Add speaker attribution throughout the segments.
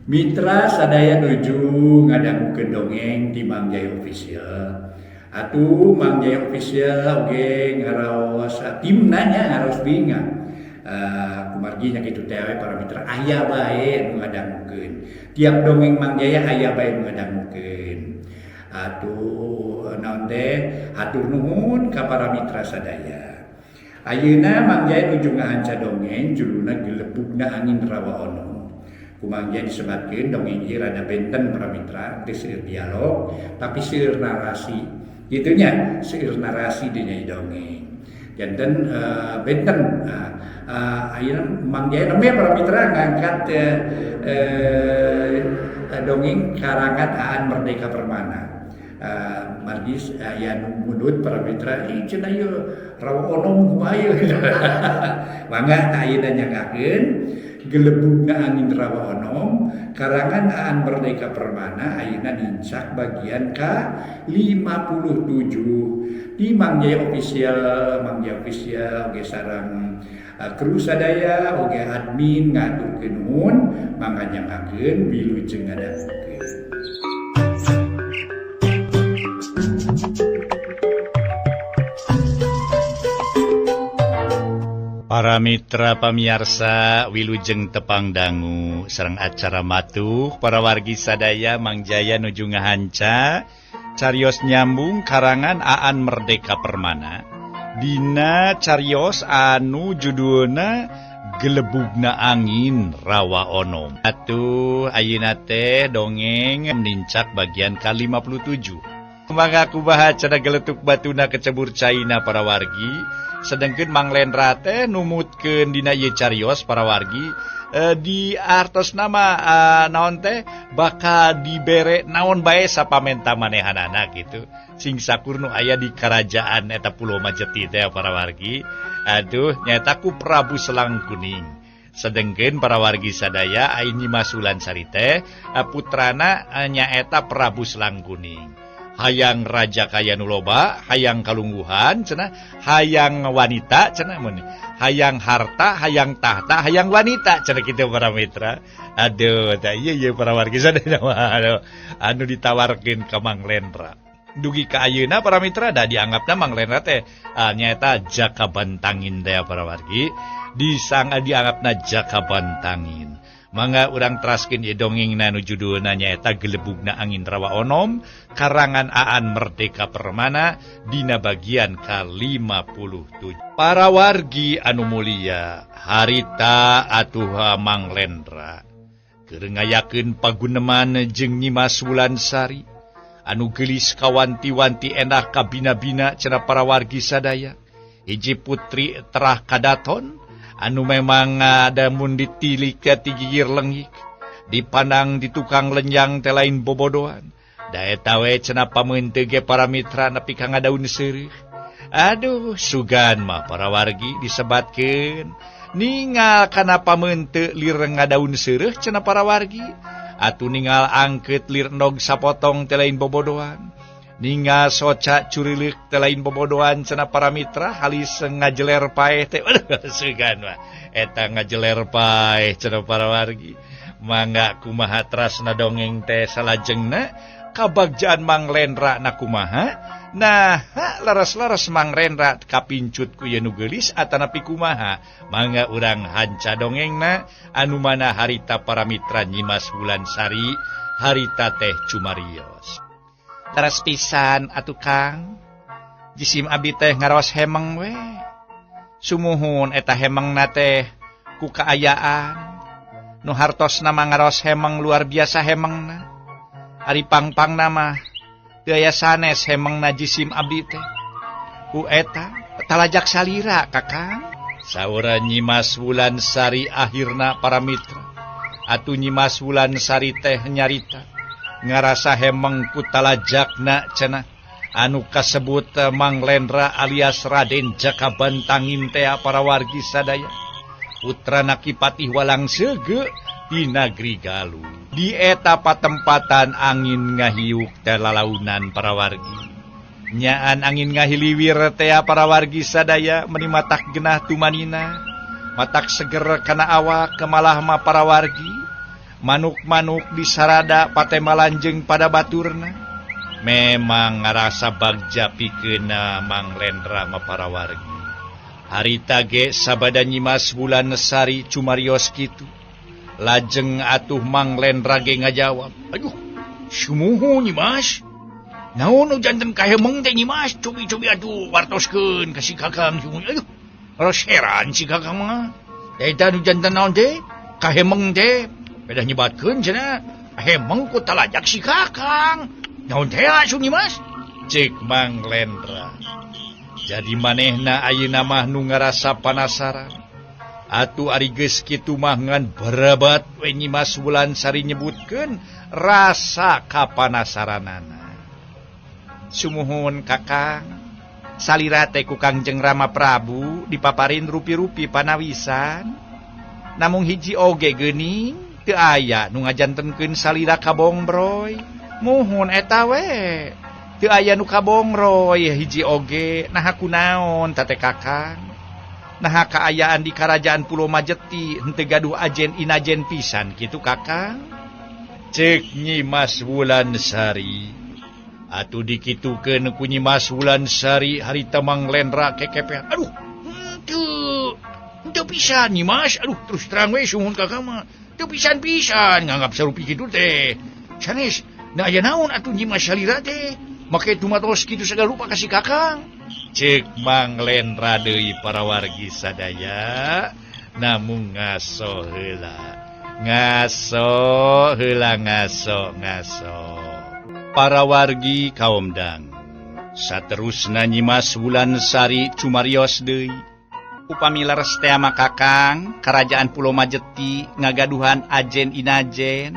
Speaker 1: Mitra sadaya nuju ngadangukeun dongeng ti Mang Jaya Official. Atuh Mang Jaya Official oge ngaraos timna nya ngaraos binga. Kumargi nya kitu teh we para mitra aya bae nu ngadangukeun. Tiap dongeng Mang Jaya aya bae nu ngadangukeun. Atuh naon teh hatur nuhun ka para mitra sadaya. Ayeuna Mang Jaya nuju ngahanca dongeng judulna Gelebugna Angin Rawa Onom. Ku Mang Jaya disebatkeun dongeng ieu rada benten para mitra, teu seueur dialog tapi seueur narasi. Kitu nya, seueur narasi dina dongeng. Janten benten ayeuna Mang Jaya nembe para mitra ngangkat dongeng karangan Aan Merdeka Permana. Margi aya nu mundut para mitra, ih cenah ieu Rawa Onom kumaha ieu. Mangga ayeuna nyanggakeun Gelebugna Angin Rawa Onom karangan Aan Merdeka Permana ayeuna nincak bagian ka 57 di Mang Jaya Official. Mang Jaya Official oge sareng kru sadaya oge admin ngaturkeun nuhun, mangga nyanggakeun wilujeng ngadangukeun.
Speaker 2: Para mitra pamiarsa wilujeng tepang dangu sareng acara matuh para wargi sadaya Mang Jaya nuju ngahanca carios nyambung karangan Aan Merdeka Permana dina carios anu judulna Gelebugna Angin Rawa Onom. Atuh ayeuna teh dongeng nincak bagian ka-57. Mangga kumaha cenah geletuk batuna kecebur caina para wargi. Sedengkeun Mang Lendra teh numutkeun dina ieu carios para wargi di artos nama naon teh bakal dibere naon bae sapamenta manehanana gitu. Sing sakur nu aya di kerajaan eta Pulau Majeti teh para wargi. Aduh nyaeta ku Prabu Selang Kuning. Sedengkeun para wargi sadaya ai Nyimas Wulansari teh putrana nyaeta Prabu Selang Kuning. Hayang raja kaya nu loba, hayang kalungguhan cenah, hayang wanita cenah mun, hayang harta, hayang tahta, hayang wanita cenah kitu para mitra. Aduh, tah ieu ieu para wargi sadaya aduh, anu ditawarkeun ka Mang Lendra. Dugi ka ayeuna para mitra da dianggapna Mang Lendra teh nyaeta Jaka Bantangin teh para wargi, disang dianggapna Jaka Bantangin. Mangga urang teraskeun ieu dongengna nu judulna nyaeta Gelebugna Angin Rawa Onom karangan Aan Merdeka Permana dina bagian ka-57. Para wargi anu mulia, harita atuh Mang Lendra keur ngayakeun paguneman jeung Nyimas Wulansari anu geulis kawanti-wanti endah kabina-bina cenah para wargi sadaya. Hiji putri terah kadaton anu memang ada mun ditilik ti gigir lengik dipandang di tukang lenjang teh lain bobodohan. Da eta we cenah pameunteug ge para mitra nepi ka ngadaun seureuh. Aduh sugan mah para wargi disebatkeun ningal kana pameunteug lir ngadaun seureuh cenah para wargi. Atuh ningal angkeut lir endog sapotong teh lain bobodohan. Ningal soca curileuk teh lain bobodohan cenah para mitra halis ngajeler paeh teh. Aduh sugan mah eta ngajeler paeh cenah para wargi. Mangga kumaha trasna dongeng teh salajengna kabagjaan Mang Lendra na kumaha? Nah, leres-leres Mang Lendra kapincut ku ieu nu geulis atanapi kumaha? Mangga urang hanca dongengna anu mana harita para mitra Nyimas Wulansari harita teh cumarios. Teras pisan atuh Kang. Jisim abdi teh ngaraos hemeng we. Sumuhun eta hemengna teh ku kaayaan. Nu hartosna mah ngaraos hemeng luar biasa hemengna. Ari pangpangna mah teu aya sanes hemengna jisim abdi teh. Ku eta talajak salira Kakang. Saura Nyimas Wulansari akhirna para mitra. Atuh Nyimas Wulansari teh nyarita ngarasa hemeng ku talajakna cenah anu kasebut Mang Lendra alias Raden Jaka Bantangin teh para wargi sadaya. Putrana Ki Patih Walang Sege di Nagri Galuh. Di eta patempatan angin ngahiuk teh lalaunan para wargi. Nyaan angin ngahiliwir teh para wargi sadaya meni matak genah tumanina. Matak seger kana awak kemalah ma para wargi. Manuk-manuk disarada patemalan jeung pada baturna. Memang ngarasa bagja pikeuna Mang Lendra mah para wargi. Harita ge sabada Nyimas Wulansari cumarios kitu. Lajeng atuh Mang Lendra ge ngajawab, "Aduh, sumuhun Nyimas. Naon nu janten kahemeng teh Nyimas? Cobi-cobi atuh wartoskeun ka si Kakang sumuhun. Aduh, ros heran si Kakang mah. Eta nu janten naon teh? Kahemeng teh beda nyebatkeun cenah. Hemeng ku talajak si Kakang. Naon teh asuh Nyimas?" Cek Mang Lendra. Jadi manehna ayeuna mah nu ngarasa panasaran. Atuh ari geus kitu mah ngan barabat we Nyimas Wulansari nyebutkeun rasa kapanasaranana. Sumuhun Kakang, salira teh ku Kangjeng Rama Prabu dipaparin rupi-rupi panawisan. Namung hiji oge geuning teu aya nu ngajantenkeun salira ka Bongbroy. Muhun eta we. Teu aya nu ka Bongroy hiji oge, naha kunaon tate Kakang? Naha kaayaan di karajaan Pulau Majeti henteu gaduh ajen inajen pisan kitu Kakang? Cek Nyimas Wulansari. Atuh dikitukeun ku Nyimas Wulansari harita Mang Lendra kekepean. Aduh, henteu pisan Nyimas. Aduh, terus terang we sumuhun Kakang mah. Teu pisan-pisan nganggap sarupi kitu teh. Sanes, da aya naon atuh Nyimas salira teh? Make tumatos kitu sagala rupa ka si Kakang. Cek Mang Lendra deui para wargi sadaya, namung ngaso heula. Ngaso heula ngaso ngaso. Para wargi kaum dang. Saterusna Nyimas Wulansari cumarios deui. Upami leres teh ama Kakang, karajaan Pulau Majeti ngagaduhan ajen inajen.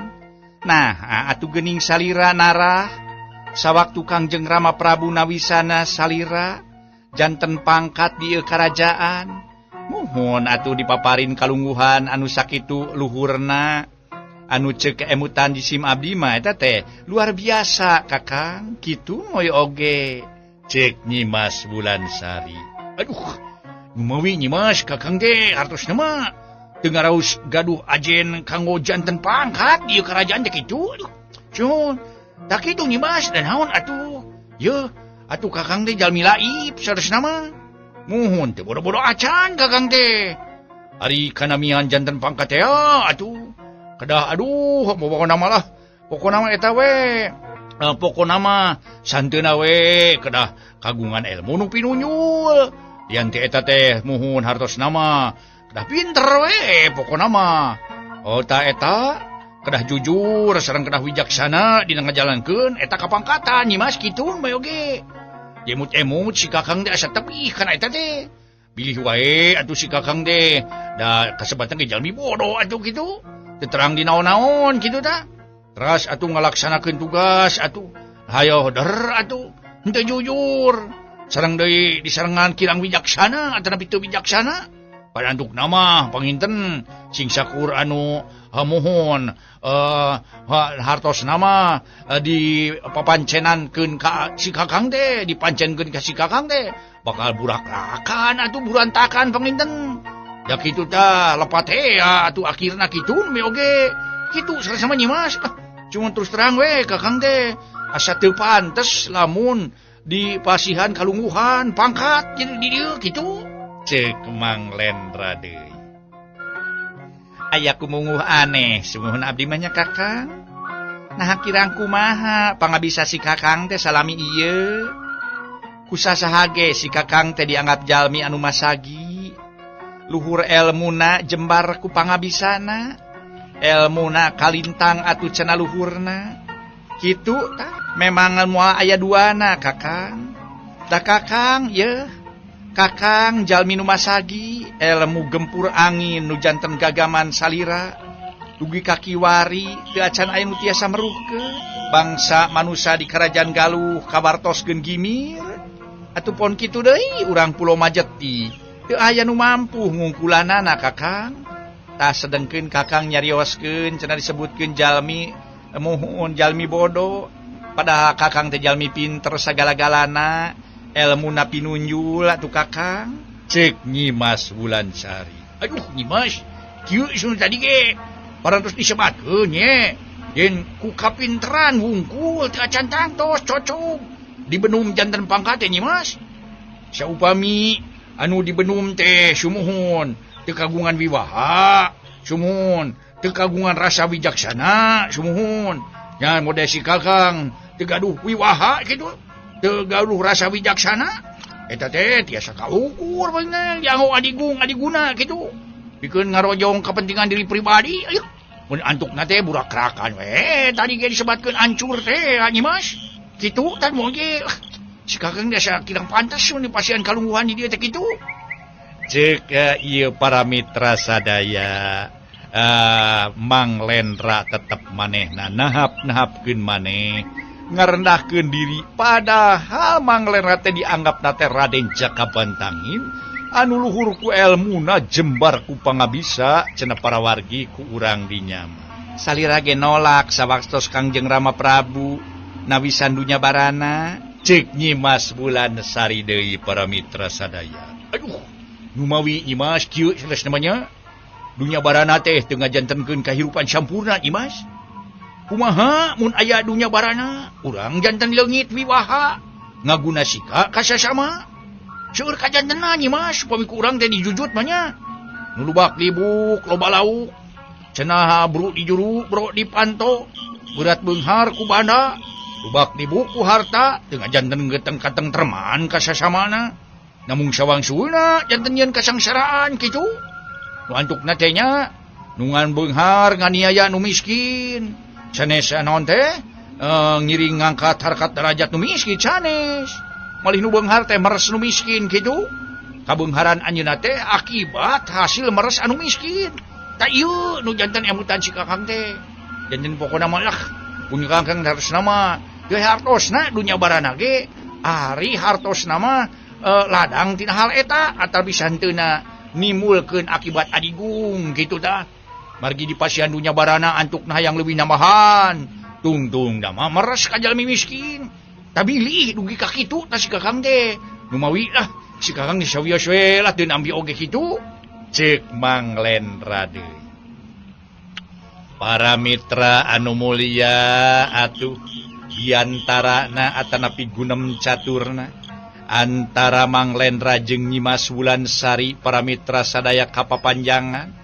Speaker 2: Nah, atuh geuning salira narah. Sawaktu Kangjeng Rama Prabu nawisana salira janten pangkat di ieu karajaan. Muhun atuh dipaparin kalungguhan anu sakitu luhurna. Anu ceuk keemutan di sim abdi mah eta teh luar biasa Kakang, kitu moy oge. Cek Nyimas Wulansari. Aduh, numawi Nyimas Kakang teh hartosna mah teu ngaraos gaduh ajen kanggo janten pangkat di ieu karajaan teh kitu. Aduh, cun, tak kitu Nyimas dan naon atuh. Yeuh, atuh Kakang teh jalmi laib saresna mah. Muhun teh bodo-bodo acan Kakang teh. Ari kanamian janten pangkat teh atuh. Kedah aduh pokona mah lah. Pokona mah eta we. Pokona mah santeuna we kedah kagungan ilmu nu pinunyul. Lian teh eta teh muhun hartosna mah kedah pinter we pokona mah. Oh ta eta kedah jujur sareng kedah wijaksana dina ngajalankeun eta kapangkatan Nyimas kitu bae oge. Emut-emut si Kakang teh asa tepih kana eta teh. Bilih wae atuh si Kakang teh da kasebatan ge jalmi bodoh atuh kitu. Teu terang di naon-naon kitu ta. Teras atuh ngalaksanakeun tugas atuh. Hayo der atuh henteu jujur. Sareng deui disarengan kirang wijaksana atanapi teu wijaksana. Padantuk nama panginten sing sakur anu muhun hartos nama di papancenankeun ka si Kakang teh, dipancenkeun ka si Kakang teh bakal burakrakan atuh burantakan panginten. Ya kitu tah lepat hea atuh akhirna kitu we oge. Kitu sareng sama Nyimas. Cuma terus terang we Kakang teh asa teu pantes lamun di pasihan kalungguhan pangkat jadi di dieu kitu. Cek Mang Lendra deui. Aya kumunguh aneh sumuhun abdi mah nya Kakang. Nah kirang kumaha pangabisa si Kakang teh salami ieu. Kusasaha ge si Kakang teh dianggap jalmi anu masagi. Luhur elmuna jembar ku pangabisana. Elmuna kalintang atuh cenah luhurna. Kitu tah memang moal aya duana Kakang. Da Kakang yeuh Kakang jalmi nu masagi elmu gempur angin nu janten gagaman salira dugi ka kiwari teu acan aya nu tiasa meruhkeun. Bangsa manusa di kerajaan Galuh kabartoskeun gimir atuh pon kitu deui urang Pulau Majeti teu aya nu mampu ngungkulanana Kakang. Tah sedengkeun Kakang nyarioskeun cenah disebutkeun jalmi muhun jalmi bodoh padahal Kakang teh jalmi pinter sagala-galana elmuna pinunjul atuh Kakang. Cek Nyimas Wulansari. Aduh Nyimas, kieu sun tadi ge.
Speaker 1: Parantos disebatkeun ye. Yen ku kapinteran wungkul teu acan tangtos cocok. Dibenum janten pangkat teh Nyi Mas. Saupami anu dibenum teh sumuhun teu kagungan wiwaha, sumuhun teu kagungan rasa wijaksana, sumuhun. Nya model si Kakang teu gaduh wiwaha kitu, teu gaduh rasa wijaksana. Eta teh tiasa kaukur bener dianggo adigung adiguna kitu. Pikeun ngarojong kepentingan diri pribadi, ayo. Mun antukna teh burakrakan we, tadi ge disebatkeun ancur teh Nyi Mas. Kitu tan moal ge. Si Kakang dasa kirang pantes mun dipasihan kalungguhan di dieu teh kitu. Ceuk ieu para mitra sadaya, Mang Lendra tetep manehna nahap-nahapkeun maneh. Ngarendahkeun diri padahal Mang Lendra teh dianggapna teh Raden Jaka Bantangin anu luhur ku elmuna jembar ku pangabisa cenah para wargi ku urang dinya. Salira ge nolak sawaktos Kangjeng Rama Prabu nawisan dunya barana ceuk Nyi Mas Wulan Sari deui para mitra sadaya. Aduh, numawi Nyi Mas kieu sanes namanya dunya barana teh teu ngajantenkeun kahirupan sampurna Nyi Mas. Kumaha mun aya dunya barana urang janten leungit wiwaha ngaguna sika ka sasama. Seueur kajantenan Nyi Mas upami ku urang teh dijujut mah nya. Nu lubak libuk loba lauk cenah bru di juru bro di panto berat beunghar ku banda lubak libuk ku harta teu ngajanten geteng katengtreman ka sasamana. Namung sawangsulna janten nyeun kasangsaraan kitu. Nu antukna teh nya nungan beunghar nganiaya nu miskin. Sanes naon teh ngiring ngangkat harkat derajat nu miskin sanes. Malih nu beunghar teh meres nu miskin kitu. Kabeungharan anjeunna teh akibat hasil meres anu miskin. Ta ieu nu janten emutan si Kakang teh. Janten pokona mah lah pun Kakang hartosna mah teu hartosna dunya barana ge ari hartosna mah ladang tina hal eta atawi santeuna nimulkeun akibat adigung kitu tah. Margi di pasian dunya barana antukna hayang leuwih nambahan. Tungtung da mah meres ka jalmi miskin. Tabilih dugi ka kitu tah si Kakang teh. Numawi lah si Kakang geus sawios we lah teu nampi oge kitu. Ceuk Mang Lendra deui. Para mitra anu mulia atuh diantarana atanapi gunem caturna antara Mang Lendra jeung Nyi Mas Wulan Sari para mitra sadaya kapapanjangan.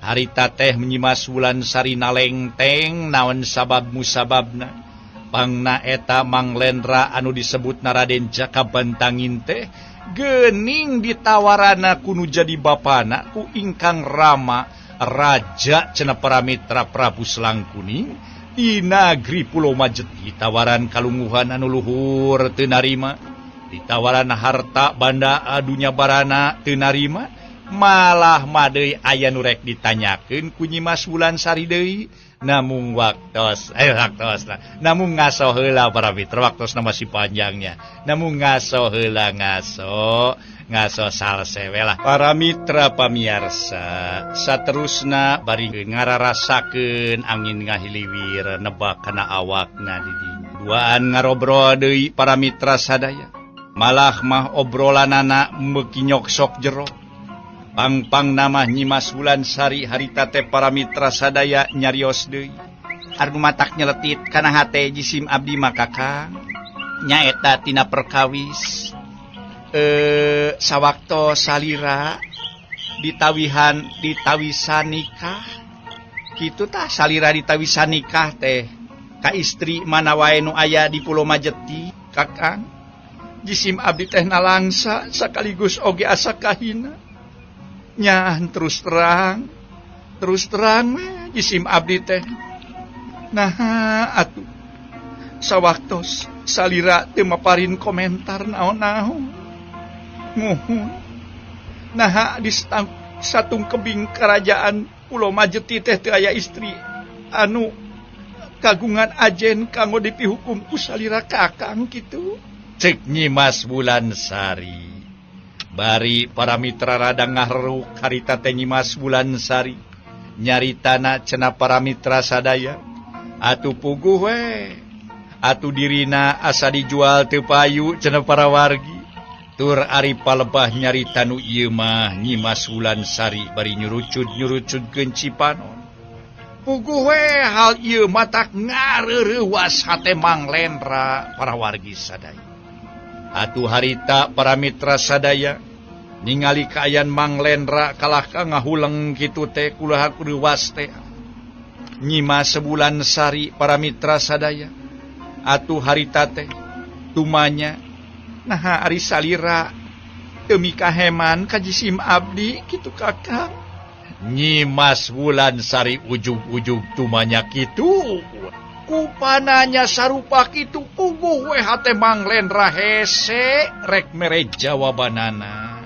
Speaker 1: Harita teh Nyi Mas Wulan Sari nalengteng naon sabab musababna. Pangna eta Mang Lendra anu disebut Raden Jaka Bantangin teh geuning ditawarana ku nu jadi bapana ku ingkang Rama raja cenah para mitra Prabu Selangkuning di nagri Pulau Majeti. Tawaran kalungguhan anu luhur teu narima, ditawaran harta banda dunya barana teu narima, malah madeuy aya nu rek ditanyakeun ku Nyi Mas Wulan Sari deui. Namung waktos waktos namung ngaso heula para mitra, waktosna masih panjangnya. Namung ngaso heula ngaso ngaso salsewe lah para mitra pamiarsa. Saterusna bari ngararasakeun angin ngahiliwir nebak kana awakna di dinya. Duaan ngarobrol deui para mitra sadaya, malah mah obrolanana meuki nyoksok jero. Pangpang nama Nyi Mas Wulan Sari harita teh para mitra sadaya nyarios deui. Anu matak nyeletit kana hate jisim abdi mah Kakang nyaeta tina perkawis sawakto salira ditawihan ditawisan nikah kitu tah salira ditawisan nikah teh ka istri mana wae nu aya di Pulau Majeti Kakang. Jisim abdi teh nalangsa sekaligus oge asa kahina. Nyahan terus terang we jisim abdi teh. Nah atuh sawaktos salira teu maparin komentar naon-naon. Muhun naha di satung kebing kerajaan Pulau Majeti teh teu aya istri anu kagungan ajen kanggo dipihukum ku salira Kakang kitu. Ceuk Nyi Mas Wulan Sari. Bari para mitra rada ngahruk harita teh Nyi Mas Wulan Sari nyaritana cenah para mitra sadaya. Atuh puguh we atuh dirina asa dijual teu payu cenah para wargi. Tur ari palebah nyarita nu ieu mah Nyi Mas Wulan Sari bari nyurucud-nyurucudkeun cipanon.
Speaker 2: Puguh we hal ieu matak ngareurewas hate Mang Lendra para wargi sadaya. Atuh harita para mitra sadaya ningali kaayaan Mang Lendra kalah ka ngahuleng kitu teh kulaha reuwas teh. Nyimas sebulan sari para mitra sadaya. Atuh harita teh tumanya naha ari salira teu mikaheman ka jisim abdi kitu kakang. Nyimas Wulan Sari ujug-ujug tumanya kitu. Kupananya sarupa kitu puguh we hate Mang Lendra hese rek mere jawabanana.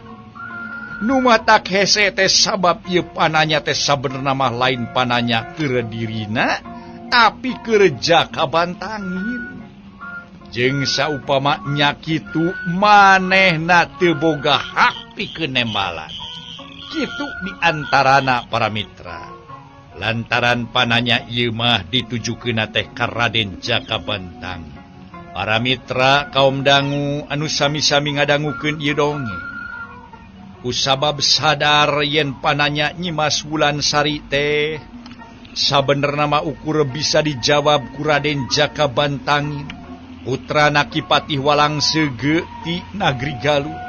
Speaker 2: Nu matak hese teh sabab ieu pananya teh sabenerna mah lain pananya keur dirina tapi keur Jaka Bantangin. Jeung saupama nya kitu manehna teu boga hak pikeun nembalan. Kitu diantarana para mitra. Lantaran pananya ieu mah ditujukeunna teh ka Raden Jaka Bantang. Para mitra kaum dangu anu sami-sami ngadangukeun ieu dongeng. Kusabab sadar yen pananya Nyimas Wulan Sari teh sabenerna mah ukur bisa dijawab ku Raden Jaka Bantangin, putrana Ki Patih Walang Sege ti Nagri Galuh.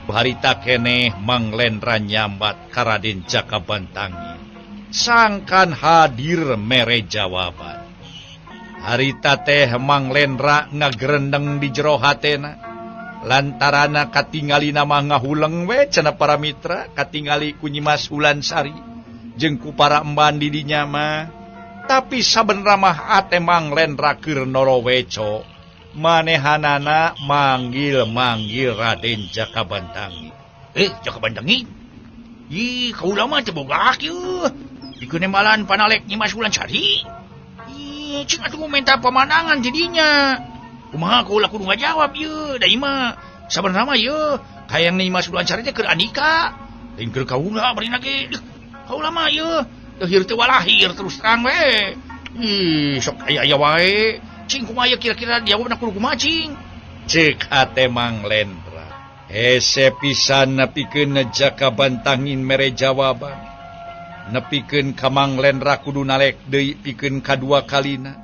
Speaker 2: Harita keneh Mang Lendra nyambat ka Raden Jaka Bantangin. Sangkan hadir mere jawaban. Harita teh Mang Lendra ngagerendeng di jero hatena. Lantarana katingalina mah ngahuleng we cenah para mitra, katingali ku Nyimas Wulan Sari jeung ku para emban di dinya mah. Tapi sabenerna mah ate Mang Lendra keur noroweco. Manehanana manggil-manggil Raden Jaka Bantangin. Jaka Bantangin? Ih, kaula mah teu boga hak ieu. Pikeun nembalan panalek Nyimas Wulan Sari. Ih, cing atuh minta pemandangan jadinya. Kumaha kaula kudu ngajawab ieu? Da ieu mah sabenerna mah ieu hayang Nyimas Wulan Sari teh keur andika. Lain keur kaula barina ge. Kaula mah ieu teu hir teu walahir terus terang we. Ih, sok aya-aya wae. Cing kumaha kira-kira jawabna kudu kumaha cing? Ceuk ate Mang Lendra. Hese pisan nepikeun Jaka Bantangin mere jawaban. Nepikeun ka Mang Lendra kudu nalek deui pikeun kadua kalina.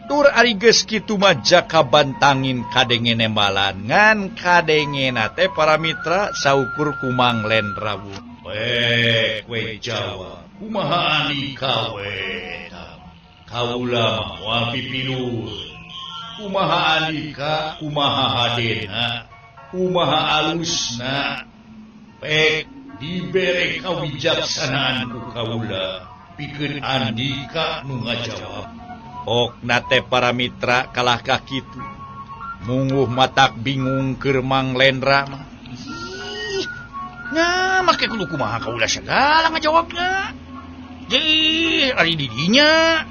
Speaker 2: Tur ari geus kitu mah Jaka Bantangin kadenge nembalan ngan kadengena teh para mitra saukur ku Mang Lendra. We jawab kumaha andika we? Kaula moal pipilur. Kumaha andika, kumaha hadena, kumaha alusna. Pek dibere kawijaksanaan ku kaula pikeun andika nu ngajawab. Okna teh para mitra kalah ka kitu. Mungguh matak bingung keur Mang Lendra mah. Ih, nah make kudu kumaha kaula sagala ngajawabna. Jih, ari di dinya.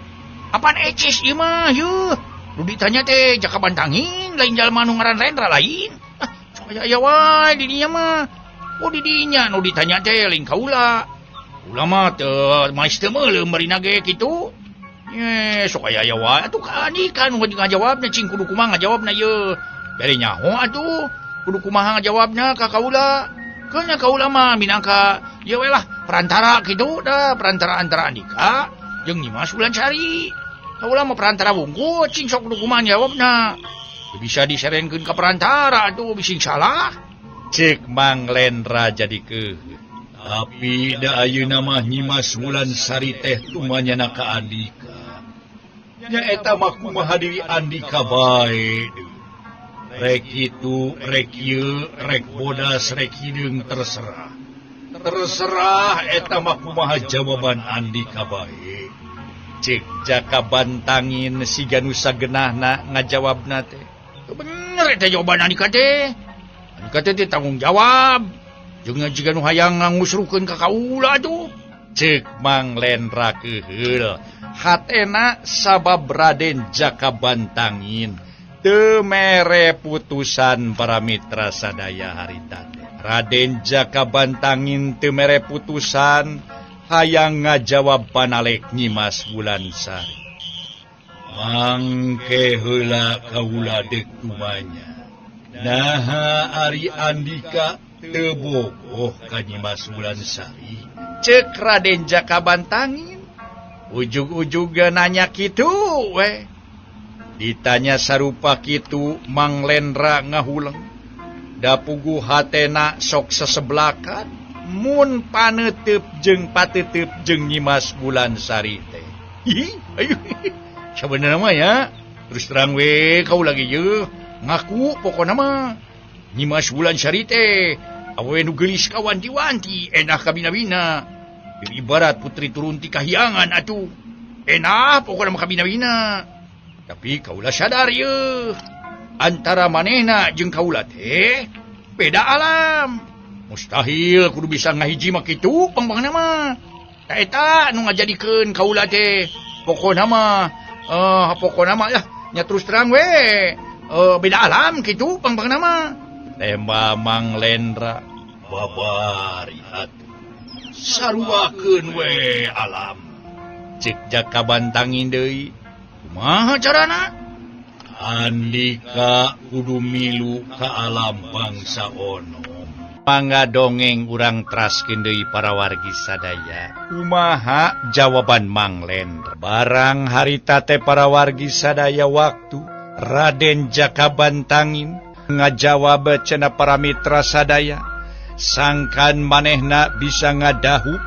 Speaker 2: Apaan eces ieu mah yeuh. Nu ditanya teh Jaka Bantangin lain jalma nu ngaran Lendra lain. Ah, sok aya wae di dinya mah. Oh di dinya nu ditanya teh lain kaula. Kaula mah teu maes teu meuleum barina ge kitu. Ye, sok aya wae atuh ka andika nu ngajawabna cing kudu kumaha ngajawabna ieu. Bere nyaho atuh kudu kumaha ngajawabna ka kaula. Keuna kaula mah minangka ieu we lah perantara kitu dah, perantara antara andika jeung Nyimas Wulan Sari. Kaula mah perantara wungkul cing sok kudu kumaha jawabna. Bisa diserenkeun ka perantara atuh bising salah. Ceuk Mang Lendra jadi keuheuh. Tapi da ayeuna mah Nyimas Wulan Sari teh tumanyana ka andika. Nya eta mah kumaha diri andika bae. Rek kitu, rek ieu, rek bodas, rek hideung terserah. Terserah eta mah kumaha jawaban andika bae. Ceuk Jaka Bantangin siga nu sagenahna ngajawabna teh. Bener eta jawaban andika teh. Andika teh tanggung jawab. Jeung jiga nu hayang ngangusrukeun ka kaula atuh. Ceuk Mang Lendra keuheul. Hatena sabab Raden Jaka Bantangin teu mere putusan para mitra sadaya harita teh. Raden Jaka Bantangin teu mere putusan hayang ngajawab panalek Nyimas Wulan Sari. Mangke heula kaula deuk tumanya. Naha ari andika teu bogoh ka Nyimas Wulan Sari. Ceuk Raden Jaka Bantangin. Ujug-ujug nanya kitu we. Ditanya sarupa kitu Mang Lendra ngahuleng. Da puguh hatena sok seseblakan mun panetep jeung patetep jeung Nyimas Wulansari teh. Ih, ayo. Sabenerna mah ya, terus terang we kau lagi ye ngaku pokona mah Nyimas Wulansari teh awewe nu geulis kawanti-wanti enak kabina-bina. Ibarat putri turun ti kahyangan atuh. Enak pokona mah kabina-bina. Tapi kaula sadar ye antara manehna jeung kaula teh beda alam. Mustahil kudu bisa ngahiji mah kitu pangpangna mah. Ta eta nu ngajadikeun kaula teh pokona mah pokona mah lah nya terus terang we beda alam kitu pangpangna mah. Tembak Mang Lendra babari atuh saruakeun we alam. Cek Jaka Bantangin deui kumaha carana? Andika kudu milu ka alam bangsa ono. Mangga dongeng urang traskeun deui para wargi sadaya. Kumaha jawaban Mang Lendra? Barang harita teh para wargi sadaya waktu Raden Jaka Bantangin ngajawab cenah para mitra sadaya sangkan manehna bisa ngadahu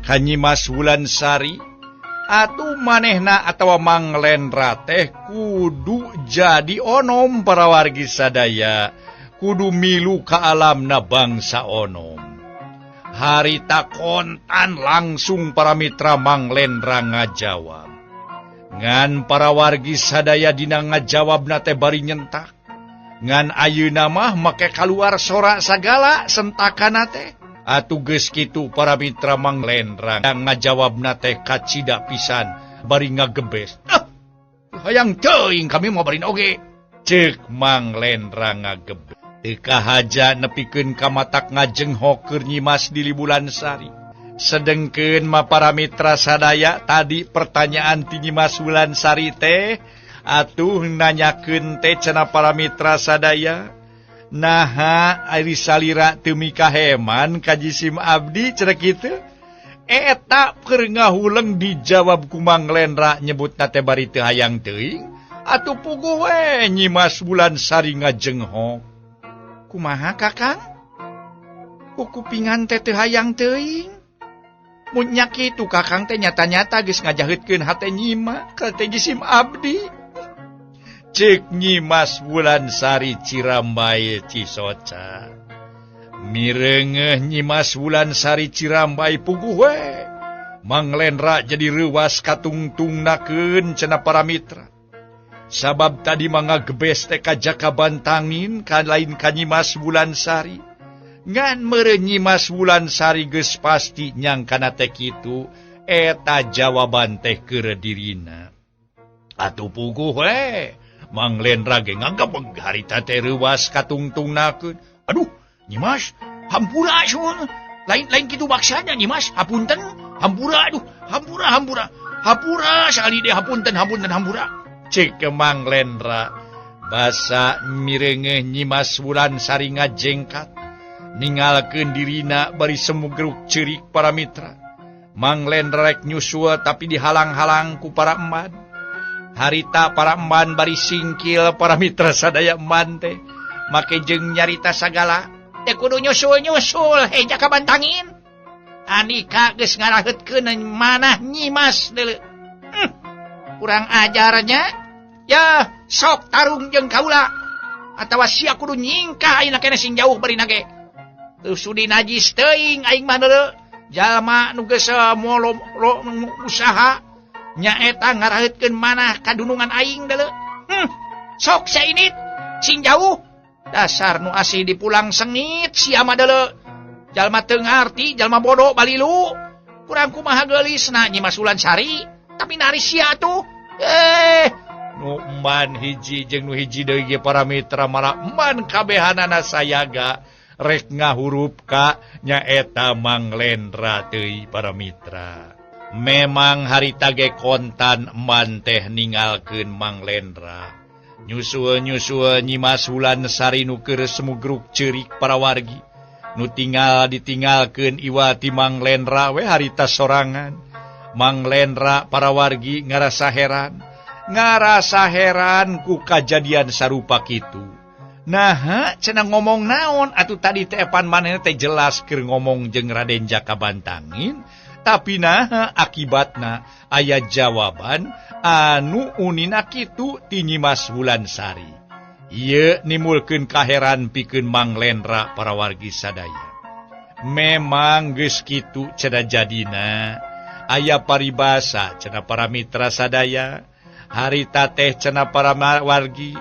Speaker 2: ka Nyimas Wulansari atuh manehna atawa Mang Lendra teh kudu jadi onom para wargi sadaya kudu milu ka alamna bangsa onom. Harita kontan langsung para mitra Mang Lendra ngajawab. Ngan para wargi sadaya dina ngajawabna teh bari nyentak. Ngan ayeuna mah make kaluar sora sagala sentakana teh. Atuh geus kitu para mitra Mang Lendra ngajawabna teh kacida pisan bari ngagebes. Ah, hayang teuing kami mah barin oge. Ceuk Mang Lendra ngagebes. Teu kahaja nepikeun ka matak ngajenghok keur Nyimas di Wulansari. Sedengkeun mah para mitra sadaya tadi pertanyaan ti Nyimas Wulansari teh atuh nanyakeun teh cenah para mitra sadaya. Naha ari salira teu mikaheman ka jisim abdi cenah kitu. Eta keur ngahuleng dijawab ku Mang Lendra nyebutna teh bari teu hayang teuing. Atuh puguh we Nyimas Wulansari ngajenghok. Kumaha Kakang? Kukupingan teh teu hayang teuing. Mun nya kitu Kakang teh nyata-nyata geus ngajaheutkeun hate Nyima ka teh jisim abdi. Ceuk Nyimas Wulansari Cirambai Cisoca. Mireungeuh Nyimas Wulansari Cirambai puguh we. Mang Lendra jadi reuwas katungtungnakeun cenah para mitra. Sabab tadi mah ngagebes teh ka Jaka Bantangin ka lain ka Nyimas Wulansari. Ngan meureun Nyimas Wulansari geus pasti nyangkana teh kitu eta jawaban teh keur dirina. Atuh puguh we Mang Lendra ge ngagebeg harita teh reuwas katungtungnakeun. Aduh, Nyimas, hampura sun. Lain-lain kitu maksana Nyimas, hapunten, hampura aduh, hampura hampura. Hampura sakali deui hapunten hapunten hampura. Ceuk Mang Lendra basa mireungeuh Nyimas Wulansari ngajengkat ningalkeun dirina bari semugruk ceurik para mitra. Mang Lendra rek nyusul tapi dihalang-halang ku para eman. Harita para eman bari singkil para mitra sadaya eman teh make jeung nyarita sagala teh kudu nyusul-nyusul he Jaka Bantangin. Andika geus ngaraheutkeun manah Nyimas deuleu. Kurang ajarnya. Ya, sok tarung jeung kaula atawa sia kudu nyingkah ayeuna keneh sing jauh bari nage. Teu sudi najis teuing aing mah deuleu. Jalma nu geus molo usaha nyaeta ngaraheutkeun manah kadunungan aing deuleu. Sok sia init sing jauh. Dasar nu asih dipulang sengit sia mah deuleu. Jalma teu ngarti, jalma bodoh balilu. Kurang kumaha geulisna Nyimas Wulansari, tapi nari sia atuh. Nu eman hiji jeung nu hiji deui ge para mitra malah eman kabehanana sayaga rek ngahurup ka nyaeta Mang Lendra teuy para mitra. Memang harita ge kontan eman teh ningalkeun Mang Lendra. Nyusul-nyusul Nyimas Wulansari nu keur semugruk ceurik para wargi. Nu tinggal ditinggalkeun iwa ti Mang Lendra we harita sorangan. Mang Lendra para wargi ngarasa heran. Ngarasa heran ku kajadian sarupa kitu. Nah, cenah ngomong naon atuh tadi teh epan manehna teh jelas keur ngomong jeung Raden Jaka Bantangin, tapi nah akibatna aya jawaban anu unina kitu ti Nyimas Wulansari. Ieu nimulkeun kaheran pikeun Mang Lendra para wargi sadaya. Memang geus kitu cenah jadina. Aya paribasa cenah para mitra sadaya. Harita teh cenah para wargi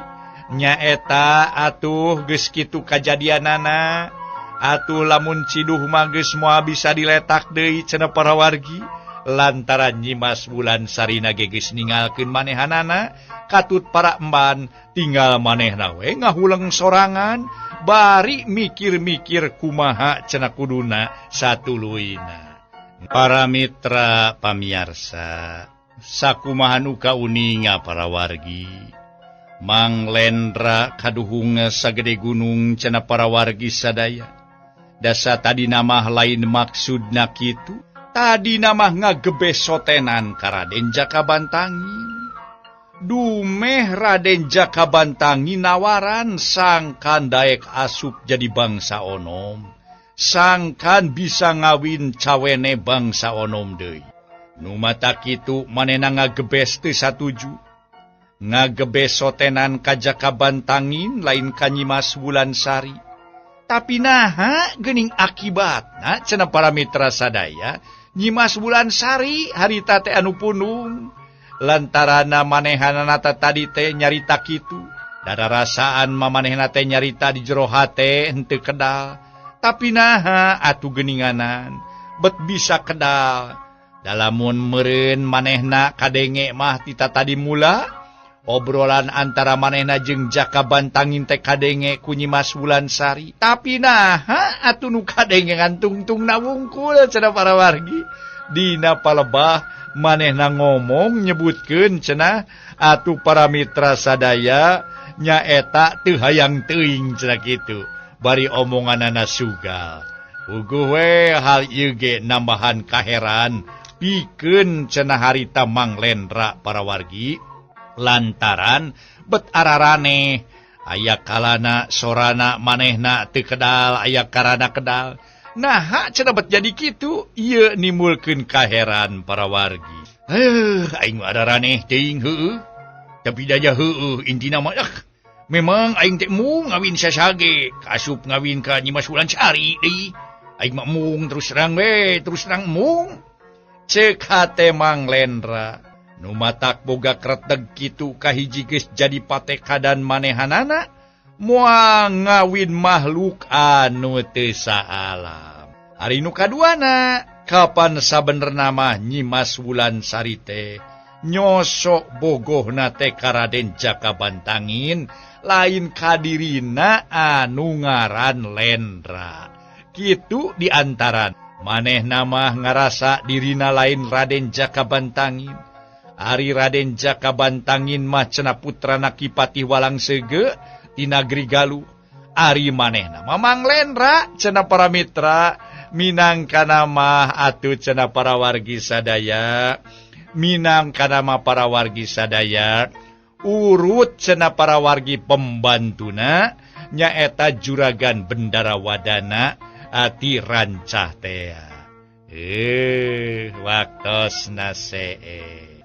Speaker 2: nyaeta atuh geus kitu kajadianana. Atuh lamun ciduh mah geus moal bisa diletak deui cenah para wargi. Lantaran Nyimas Wulansarina ge geus ninggalkeun manehanana, katut para emban tinggal manehna we ngahuleng sorangan bari mikir-mikir kumaha cenah kuduna satuluyna. Para mitra pamiarsa, sakumaha nu kauninga para wargi, Mang Lendra kaduhung sagede gunung cenah para wargi sadaya. Dasa tadi namah lain maksudna kitu, tadi namah ngagebesotenan ka Raden Jaka Bantangin. Dumeh Raden Jaka Bantangin nawaran sangkan daek asup jadi bangsa onom, sangkan bisa ngawin cawene bangsa onom deui. Nu mata kitu manehna ngagebes teu satuju. Ngagebesotenan ka Jaka Bantangin lain ka Nyimas Wulansari. Tapi naha geuning akibatna cenah para mitra sadaya, Nyimas Wulansari harita teh anu punung. Lantarana manehanana tadi teh nyarita kitu. Dararasaan mamanehna teh nyarita di jero hate henteu kedal. Tapi naha atuh geuninganan bet bisa kedal. Dalamun meureun manehna kadenge mah tita tadi mula obrolan antara manehna jeung Jaka Bantangin teh kadenge ku Nyimas Wulansari. Tapi naha atuh nu kadenge ngan tungtungna wungkul cenah para wargi. Dina palebah manehna ngomong nyebutkeun cenah atuh para mitra sadaya nyaeta teu hayang teuing cenah kitu. Bari omonganana sugal. Puguh we hal ieu ge nambahan kaheran pikeun cenah harita Mang Lendra para wargi. Lantaran bet araraneh aya kalana sorana manehna teu kedal, aya karana kedal. Naha cenah bet jadi kitu, ieu nimbulkeun kaheran para wargi. Aing mah araraneh teuing heueuh. Tapi daya heueuh intina mah memang aing teh mung ngawin sasage, kasup ngawin ka Nyimas Wulansari deui. Aing mah mung terus terang we, terus terang mung. Ceuk hate Mang Lendra. Nu matak boga kreteg kitu kahiji geus jadi patekadan manehanana moal ngawin makhluk anu teu saalam. Ari nu kaduana, kapan sabenerna mah Nyimas Wulansari teh nyosok bogohna teh ka Raden Jaka Bantangin lain kadirina anu ngaran Lendra. Kitu diantara manehna mah ngarasa dirina lain Raden Jaka Bantangin. Ari Raden Jaka Bantangin mah cenah putrana Ki Patih Walang Sege ti Nagri Galuh. Ari manehna mah Mang Lendra cenah para mitra minangkana mah atuh cenah para wargi sadaya, minangkana mah para wargi sadaya urut cenah para wargi pembantuna nyaeta Juragan Bendara Wadana ati rancah tea. Waktosna see.